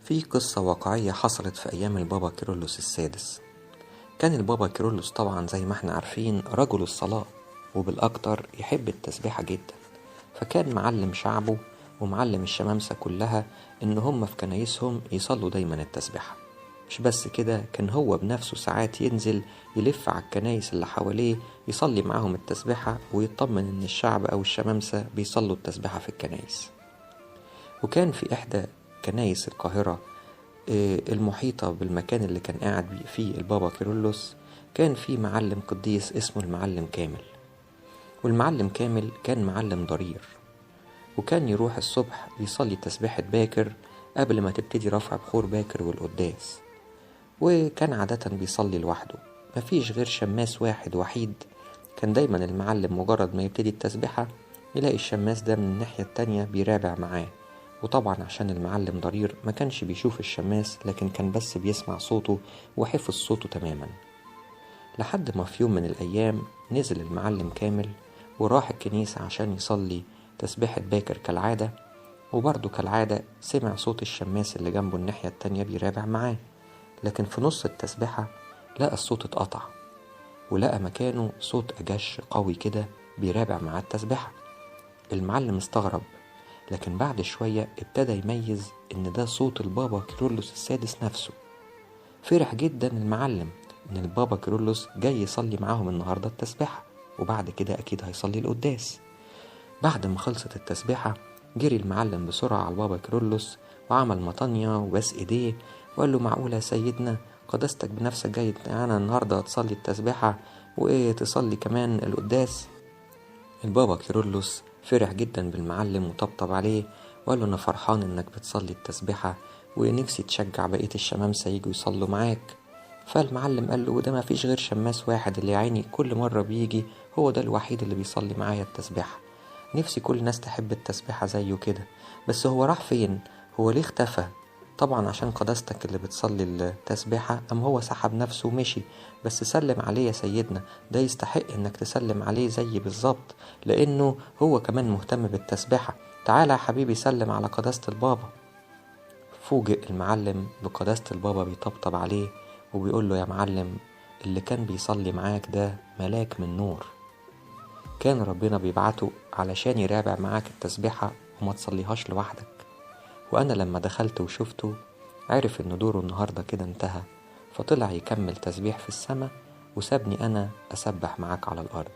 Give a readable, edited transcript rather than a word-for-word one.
في قصة واقعية حصلت في أيام البابا كيرلس السادس. كان البابا كيرلس طبعا زي ما احنا عارفين رجل الصلاة، وبالأكتر يحب التسبيحة جدا، فكان معلم شعبه ومعلم الشمامسة كلها إن هم في كنايسهم يصلوا دايما التسبيحة. مش بس كده، كان هو بنفسه ساعات ينزل يلف على الكنايس اللي حواليه يصلي معاهم التسبيحة ويطمن إن الشعب أو الشمامسة بيصلوا التسبيحة في الكنايس. وكان في إحدى كنايس القاهرة المحيطة بالمكان اللي كان قاعد فيه البابا كيرلس، كان في معلم قديس اسمه المعلم كامل. والمعلم كامل كان معلم ضرير، وكان يروح الصبح يصلي تسبيحة باكر قبل ما تبتدي رفع بخور باكر والقداس، وكان عادة بيصلي لوحده، مفيش غير شماس واحد وحيد. كان دايما المعلم مجرد ما يبتدي التسبيحة يلاقي الشماس ده من الناحية التانية بيرابع معاه، وطبعا عشان المعلم ضرير ما كانش بيشوف الشماس، لكن كان بس بيسمع صوته وحفظ صوته تماما. لحد ما في يوم من الأيام نزل المعلم كامل وراح الكنيسة عشان يصلي تسبيحة باكر كالعادة، وبرضه كالعادة سمع صوت الشماس اللي جنبه الناحية التانية بيرابع معاه، لكن في نص التسبيحة لقى الصوت اتقطع، ولقى مكانه صوت أجش قوي كده بيرابع معاه التسبيحة. المعلم استغرب، لكن بعد شوية ابتدى يميز إن ده صوت البابا كيرلس السادس نفسه. فرح جدا المعلم إن البابا كيرلس جاي يصلي معاهم النهاردة التسبيحة، وبعد كده أكيد هيصلي القداس. بعد ما خلصت التسبيحة جري المعلم بسرعة على البابا كيرلس وعمل مطانية وباس إيديه وقال له: معقولة يا سيدنا قداستك بنفسك جاي معانا النهاردة تصلي التسبيحة وإيه تصلي كمان القداس؟ البابا كيرلس فرح جدا بالمعلم وطبطب عليه وقال له: أنا فرحان إنك بتصلي التسبيحة ونفسي تشجع بقية الشمامسة يجوا يصلوا معاك. فالمعلم قال له: ده ما فيش غير شماس واحد اللي عيني كل مرة بيجي، هو ده الوحيد اللي بيصلي معايا التسبيحة، نفسي كل الناس تحب التسبيحة زيه كده، بس هو راح فين؟ هو ليه اختفى؟ طبعا عشان قداستك اللي بتصلي التسبيحة أم هو سحب نفسه ومشي، بس سلم عليه يا سيدنا، ده يستحق انك تسلم عليه زي بالظبط، لانه هو كمان مهتم بالتسبيحة، تعالى يا حبيبي سلم على قداسة البابا. فوجئ المعلم بقداسة البابا بيطبطب عليه وبيقول له: يا معلم، اللي كان بيصلي معاك ده ملاك من نور، كان ربنا بيبعته علشان يرابع معاك التسبيحة وما تصليهاش لوحدك، وأنا لما دخلت وشفته عرف إن دوره النهاردة كده انتهى، فطلع يكمل تسبيح في السماء وسابني أنا أسبح معاك على الأرض.